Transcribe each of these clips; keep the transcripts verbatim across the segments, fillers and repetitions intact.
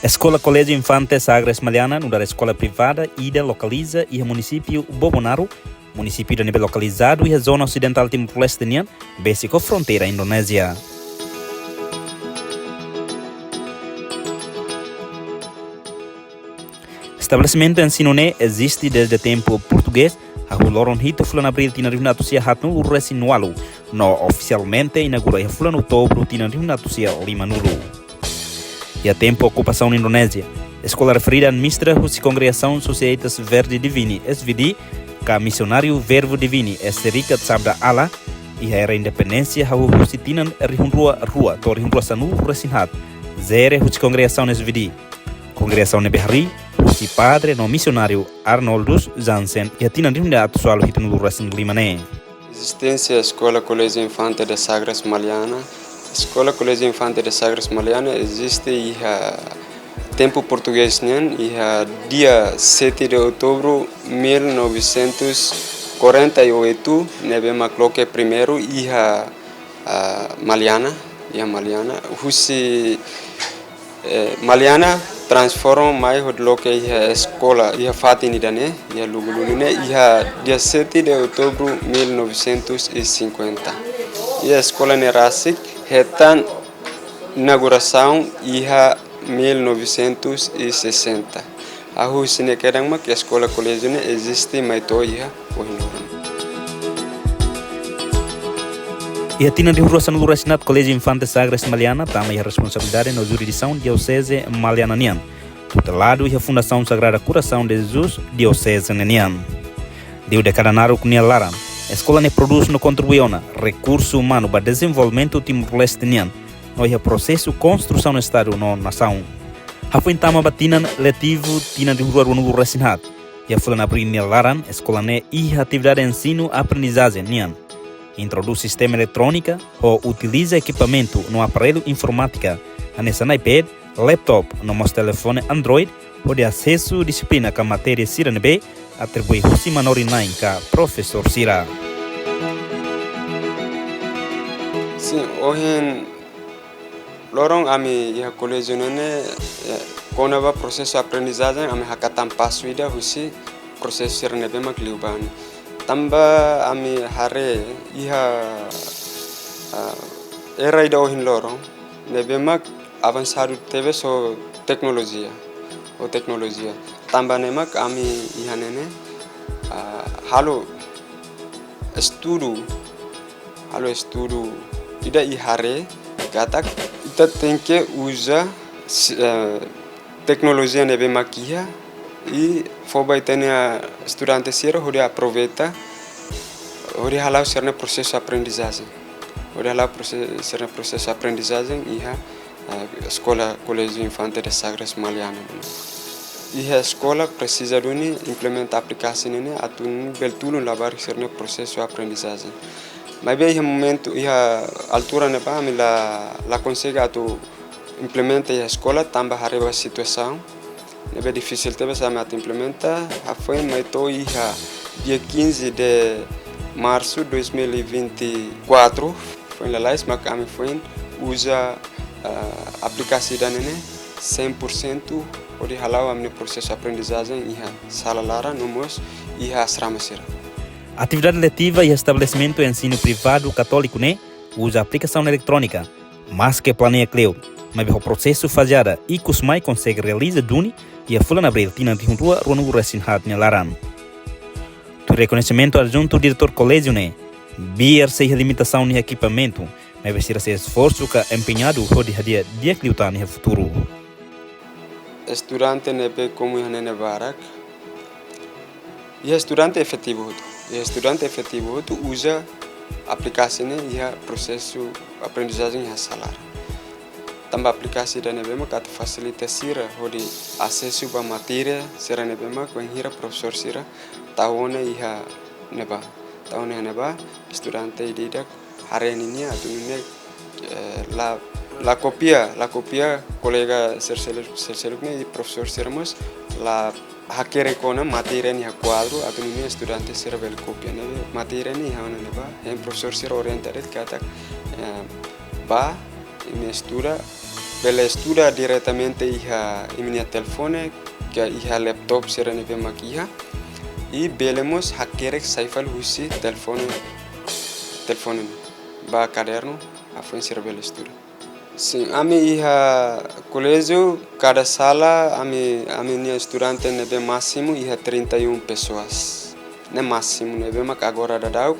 Eskola Koléjiu Infante Sagres Maliana nu'udar eskola privada ida lokaliza iha munisípiu Bobonaro, munisípiu ida ne'ebé lokalizadu iha zona osidentál Timor-Leste nian, besik ho fronteira Indonézia. Estabelesimentu ensinu ne'e eziste dezde tempu portugés, hahú loron hitu fulan Abríl tinan rihun atus sia haatnulu resin ualu, no ofisialmente inaugura iha fulan Outubru tinan rihun atus sia limanulu. Iha tempu okupasaun Indonézia, eskola referida administra husi Kongregasaun Societas Verdi Divini, S V D, ka misionáriu Verbo Divini, Esterika Tsabda Allah, iha era independénsia hahú husi tinan rihun rua rua to'o rihun rua sanulu resin haat, jere husi Kongregasaun S V D. Kongregasaun ne'ebé harii husi padre no misionáriu Arnoldus Jansen iha tinan rihun ida atus ualu hitunulu resin lima ne'e. Ezisténsia Eskola Koléjiu Infante de Sagres Maliana. Eskola Koléjiu Infante de Sagres Maliana eziste iha tempu portugés nian, iha dia sete de outubro mil novecentos quarenta e oito, ne'ebé mak loke primeiru iha, ah, Maliana, iha Maliana. Husi, eh, Maliana transforma mai hodi loke iha eskola, iha fatin ida-ne'e, iha Lugulugu ne'e, iha dia sete de outubro mil novecentos e cinquenta. Iha eskola ne'e rasik hetan inaugurasaun iha mil novecentos e sessenta. Hahú husi ne'e kedan mak eskola koléjiu ne'e eziste mai to'o iha ohin loron. Iha tinan rihun rua sanulu resin haat Koléjiu Infante Sagres Maliana tama iha responsabilidade no jurisdisaun Dioseze Maliana nian, tuteladu iha Fundasaun Sagrada Coração de Jesus Dioseze ne'e nian. Liu dékada naruk nia laran, eskola ne'e prodús no kontribui ona rekursu umanu ba dezenvolvimentu Timor-Leste nian, no iha prosesu konstrusaun Estadu no nasaun. Hafoin tama ba tinan letivu tinan rihun rua ruanulu resin haat, iha fulan Abríl nia laran, eskola ne'e iha atividade ensinu aprendizajen nian. Introdús sistema eletrónika, ho utiliza ekipamentu no aparellu informátika, hanesan iPad, laptop, no mós telefone Android, hodi asesu dixiplina ka matéria sira ne'ebé atribui husi manorin-na'in ka profesór sira. Sin, ohin loron ami iha koléjiu ne'e, eh, kona-ba prosesu aprendizajen ami hakat tan pasu ida husi prosesu sira ne'ebé mak liubá ne'e. Tanba ami haree iha, ah, era ida ohin loron, ne'ebé mak avansadu tebes ho teknolojia, ho teknolojia. Tanba ne'e mak ami iha ne'e ne'e, ah, halo estudu, halo estudu ida i haree katak ita tenke uza si-, eh, teknolojia ne'ebé mak iha i fó ba ita-nia estudante sira hodi aproveita, hodi hala'o sira-nia prosesu aprendizajen. Hodi hala'o prose-, sira-nia prosesu aprendizajen iha, eh, Eskola Koléjiu Infante de Sagres Maliana. Iha eskola presiza duni implementa aplikasaun ne'e atu nune'e bele tulun labarik sira-nia prosesu aprendizajen. Maibé iha momentu, iha altura ne'ebá ami la, la konsege atu implementa iha eskola tanba haree ba situasaun ne'ebé difisil tebes ami atu implementa. Hafoin mai to'o iha dia quinze de março dois mil e vinte e quatro, foin lalais mak ami foin uza, ah, aplikasaun ida-ne'e ne'e cem por cento hodi hala'o ami-nia prosesu aprendizajen iha sala laran no mós iha asrama sira. Atividade letiva iha estabelesimentu ensinu privadu katóliku ne'e uza aplikasaun eletrónika, maske planeia kleur, maibé ho prosesu fazada, ikus mai konsege realiza duni iha fulan Abríl tinan rihun rua ruanulu resin haat nia laran. Tuir rekoñesimentu adjuntu diretór koléjiu ne'e, biar sei iha limitasaun iha ekipamentu, maibé sira sei esforsu ka empeñadu hodi hadi'a di'ak liután iha futuru. Estudante ne'ebé komu iha ne'e ne'e barak, iha estudante efetivu hotu. Iha estudante efetivu hotu uza aplikasaun ne'e iha prosesu aprendizajen iha sala laran. Tanba aplikasaun ida-ne'ebé mak atu fasilita sira hodi asesu ba matéria sira ne'ebé mak bainhira profesór sira tau ona iha ne'ebá. Tau ona iha ne'ebá, estudante ida-idak haree ninia atu nune'e, eh, la, la kopia, la kopia kolega sira seluk, sira seluk ne'e i profesór sira mós la hakerek ona matéria ne'e iha kuadru atu nune'e estudante sira bele kopia ne'e. Matéria ne'e iha ona ne'ebá, hein profesór sira orienta de'it katak, eh, bá, imi estuda, Bele estuda diretamente iha imi-nia telefone, ka iha laptop sira ne'ebé mak iha. I bele mós hakerek sai fali husi telefone, telefone ba kadernu, hafoin sira bele estuda. Sin, ami iha koléjiu, kada sala, ami, ami-nia estudante ne'ebé másimu iha trinta e um pessoas. Ne'e másimu ne'ebé mak agora daudaun,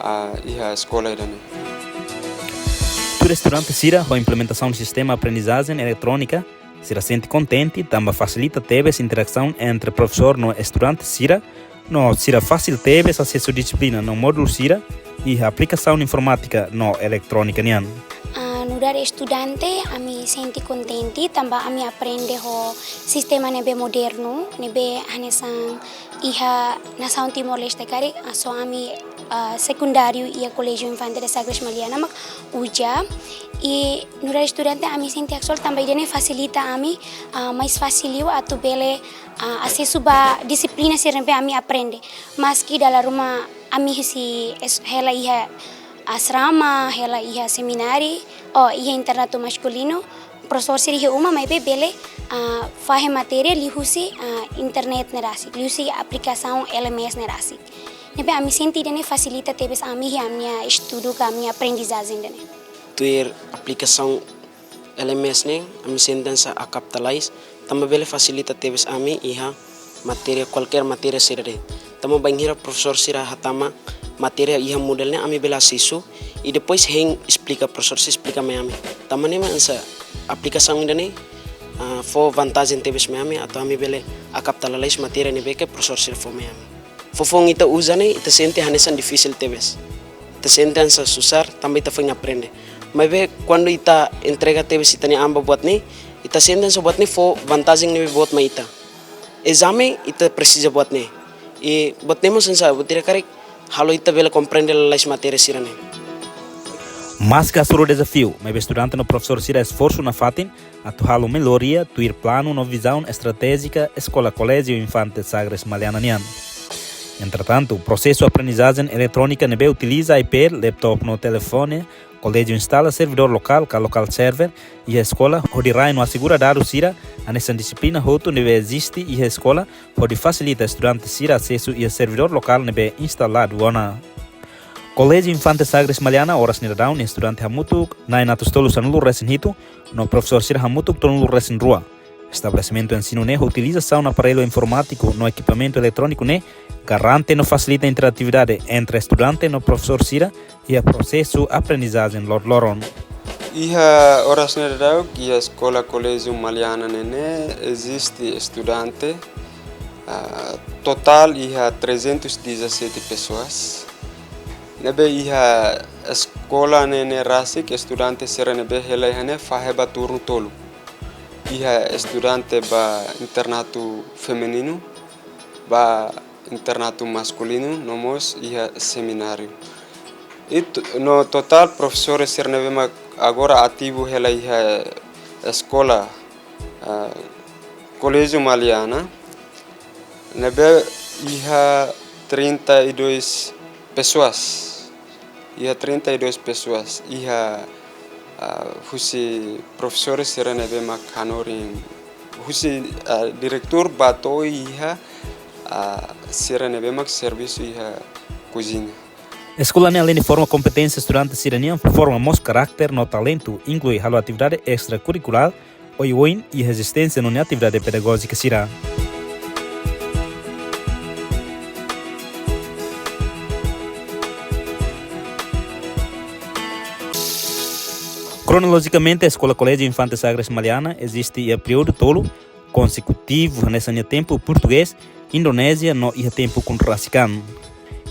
ah, iha eskola ida-ne'e. Tuir estudante sira, ho implementasaun sistema aprendizajen eletrónika, sira sente kontente, tanba fasilita tebes interasaun entre profesór no estudante sira, no sira fasil tebes asesu dixiplina no módulu sira iha aplikasaun informátika no eletrónika nian. Ah, nu'udar estudante, ami sente kontente, tanba ami aprende ho sistema ne'ebé modernu, ne'ebé hanesan iha nasaun Timor-Leste karik, ah, só ami, ah, sekundáriu iha Colegio Infante de Sagres Maliana mak uza. I nu'udar estudante ami sente haksolok tanba ida-ne'e fasilita ami, ah, mais fasil liu atu bele, ah, asesu ba dixiplina sira ne'ebé ami aprende. Maski dala ruma ami husi es-, hela iha asrama, hela iha semináriu, ou iha internatu maskulinu, profesór sira iha uma maibé bele, ah, fahe matéria liuhusi, ah, internet ne'e rasik, liuhusi aplikasaun L M S ne'e rasik. Ne'ebé ami sente ida-ne'e fasilita tebes ami iha ami-nia estudu ka ami-nia aprendizajen ida-ne'e. Tuir aplikasaun L M S ne'e, ami sente hanesan akap talais, tanba bele fasilita tebes ami iha matéria, kualkér matéria sira de'it. Tanba bainhira profesór sira hatama matéria iha Moodle ne'e, ami bele asesu, i depois hein esplika, profesór sira esplika mai ami. Tanba ne'e mak hanesan aplikasaun ida-ne'e, ah, fó vantajen tebes mai ami, atu ami bele akap lalais matéria ne'ebé ke profesór sira fó mai ami. Foufoun ita uza ne'e, ita sente hanesan difisil tebes. Ita sente hanesan susar, tanba ita foin aprende. Maibé, kuandu ita entrega tebes ita-nia an ba buat ne'e, ita sente hanesan buat ne'e fó vantajen ne'ebé boot mai ita. Ezame, ita presiza buat ne'e. I buat ne'e mós hanesan, buat ida karik halo ita bele komprende lalais matéria sira-ne'e. Maski hasoru dezafiu, maibé estudante no profesór sira esforsu nafatin atu halo melloria tuir planu no vizaun estratéjika Eskola Colegio Infante Sagres Maliana nian. Entretantu, prosesu aprendizajen eletrónika ne'ebé utiliza iPad, laptop no telefone, koléjiu instala servidór lokál ka local server iha eskola, hodi rai no asegura dadus sira hanesan dixiplina hotu ne'ebé eziste iha eskola, hodi fasilita estudante sira asesu iha servidór lokál ne'ebé instaladu ona. Koléjiu Infante Sagres Maliana oras ne'e daudaun nia estudante hamutuk na'in atus tolu sanulu resin hitu, no profesór sira hamutuk tolunulu resin rua. Estabelesimentu ensinu ne'e ho utilizasaun aparellu informátiku no ekipamentu eletróniku ne'e garante no fasilita interatividade entre estudante no profesór sira iha prosesu aprendizajen loroloron. Iha oras ne'e daudaun, iha eskola Colegio Maliana ne'e ne'e eziste estudante, ah, totál iha trezentos e dezassete pessoas. Ne'ebé iha eskola ne'e ne'e rasik estudante sira ne'ebé hela iha ne'e fahe ba turnu tolu. Iha estudante ba internatu femininu, ba internatu maskulinu, no mós iha semináriu. I to-, no totál profesór sira ne'ebé mak agora ativu hela iha eskola, ah, Colegio Maliana, ne'ebé iha trinta e dois pessoas. Iha trinta e dois pessoas. Iha, ah, husi profesór sira ne'ebé mak hanorin, husi, ah, diretór ba to'o iha, ah, sira ne'ebé mak servisu iha koziña. Eskola ne'e aleinde forma kompeténsia estudante sira nian, forma mós karakter no talentu, inklui halo atividade estrakurrikulár, oioin iha ezisténsia no nia atividade pedagójika sira. Kronolojikamente, Eskola Colegio Infante Sagres Maliana eziste iha períodu tolu konsekutivu, hanesan iha tempu portugés, Indonézia no iha tempu KUNT rasik an.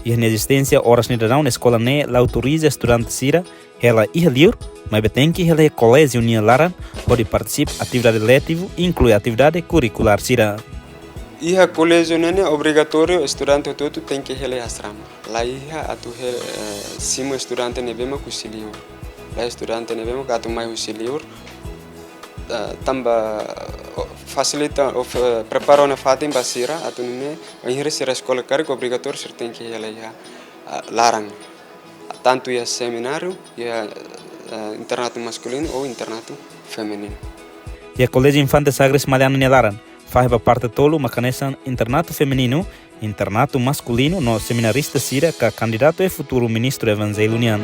Iha nia ezisténsia oras ne'e daudaun eskola ne'e la autoriza estudante sira hela iha liur, maibé tenke hela iha koléjiu nia laran, hodi partisipa atividade letivu, inklui atividade kurrikulár sira. Iha koléjiu ne'e ne'e obrigatóriu estudante hotu-hotu tenke hela iha asrama. La iha atu he-, eh, simu estudante ne'ebé mak husi liur. La iha estudante ne'ebé mak atu mai husi liur. Eh, tanba, o, fasilita, o, fe-, prepara ona fatin ba sira, atu nune'e, bainhira sira eskola karik obrigatóriu sira tenke hela iha, ah, laran. Tantu iha semináriu, iha, eh, internatu maskulinu ou internatu Femininu. Iha Koléjiu Infante Sagres Maliana nia laran, fahe ba parte tolu mak hanesan internatu femininu, internatu maskulinu no seminarista sira ka kandidatu e futuru ministru Evangelho nian.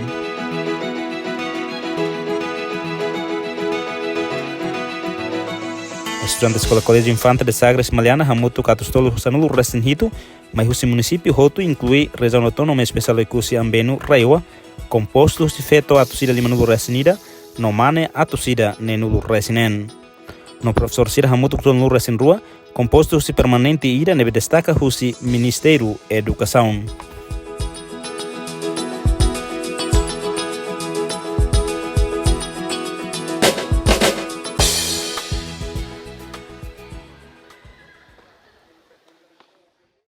Estudante eskola Koléjiu Infante de Sagres Maliana hamutuk atus tolu sanulu resin hitu, mai husi munisípiu hotu inklui rejiaun autónoma espesiál Oekusi Ambenu RAEOA, kompostu husi feto atus ida lima nulu resin ida, no mane atus ida neen nulu resin neen. No profesór sira hamutuk tolu nulu resin rua, kompostu husi permanente ida ne'ebé destaka husi Ministériu Edukasaun.